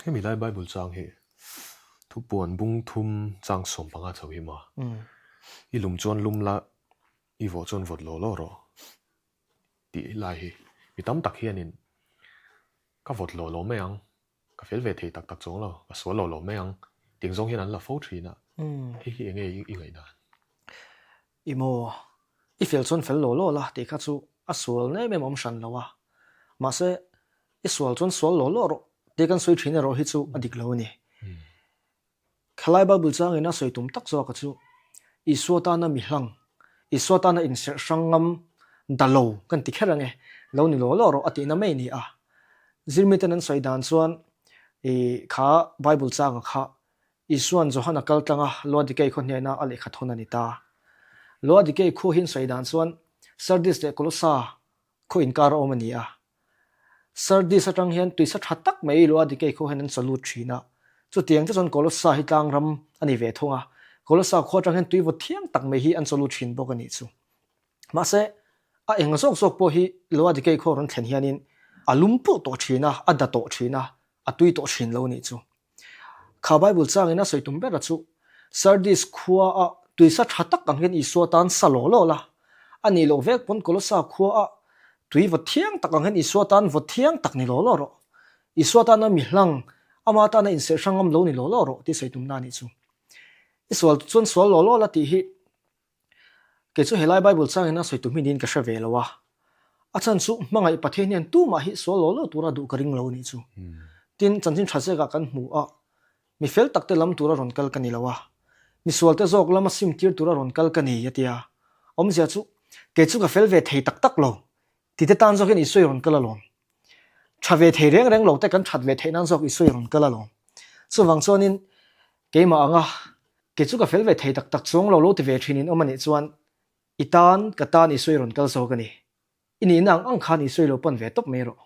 Hemi lai Bible chang hi thupuan bung thum chang 15 chho hi maw? I lum chuan lum la, i vawh chuan vawt law law rawh tih lai hi mi tam tak hianin ka vawt law law mai ang, ka fel ve thei tak tak chuang lo, ka sual law law mai ang tih zawng hian an la fo thin a, hei hi enge i ngaihdan? I maw? I fel chuan fel law law la tih kha chu a sual nem em awm hran lo a, mahse i sual chuan sual law law rawh tih kan sawi thin erawh hi chu a dik lo a ni. Khalai Bible changin a sawi tum tak zawk a chu Isua tana mi hlang, Isua tana inserh hrang ngam da lo kan ti kher ange, lo ni law law rawh a tihna mai a ni a. Zirmiten an sawi dan chuan i kha Bible changa kha Isua'n Johana kal tlanga Loadikei khaw hnena a lehkha thawn a ni ta. Loadikei khu hi an sawi dan chuan Sardis leh Kolossa khaw inkar a awm a ni a. Sardis atang hian tuisa tha tak mai Loadikei khaw hian an chaw lut thin a. Chutiang te chuan Kolossa hi tlang ram a ni ve thung a. Kolossa khua atang hian tuivawt thiang tak mai hi an chaw lut thin bawk a nih chu. Mahse, a eng zawk zawk pawh hi Loadikei khaw rawn thlen hianin a lum pulh tawh thin a, a da tawh thin a, a tui tawh thin lo a nih chu. Kha Bible changin a sawi tum ber a chu, Sardis khua a tuisa tha tak ang hian Isua tan sa law law la, a nih loh vek pawn Kolossa khua a tui vawt thiang tak ang hian Isua tan vawt thiang tak ni law law rawh. Isua tana mi hlang, ama tana inserh hrang ngam lo ni law law rawh tih sawi tumna a nih chu. I sual chuan sual law law la tih hi Kei chu helai Bible changin a sawi tum hi niin ka hre ve lo a. A chhan chu hmangaih Pathian hian tumah hi sual lo lo tura duh ka ring lo anih chu. Tin, chanchin tha zek ah kan hmu a, mi fel tak te lam tura rawn kal ka ni lo a, mi sual te zawk lama sim tir tura rawn kal ka ni a ti a. Awmzia chu, kei chu ka fel ve thei tak tak lo, ti te tan zawk hian Isua i rawn kal alawm. Tha ve thei reng reng lo te kan that ve theih nan zawk Isua i rawn kal alawm. Chuvang chuanin keimah anga kei chu ka fel ve thei tak tak chuang lo lo ti ve thin in awm anih chuan i tan ka tan Isua i rawn kal zawk a ni. I nihna ang ang khan Isua i lo pan ve tawp mai rawh.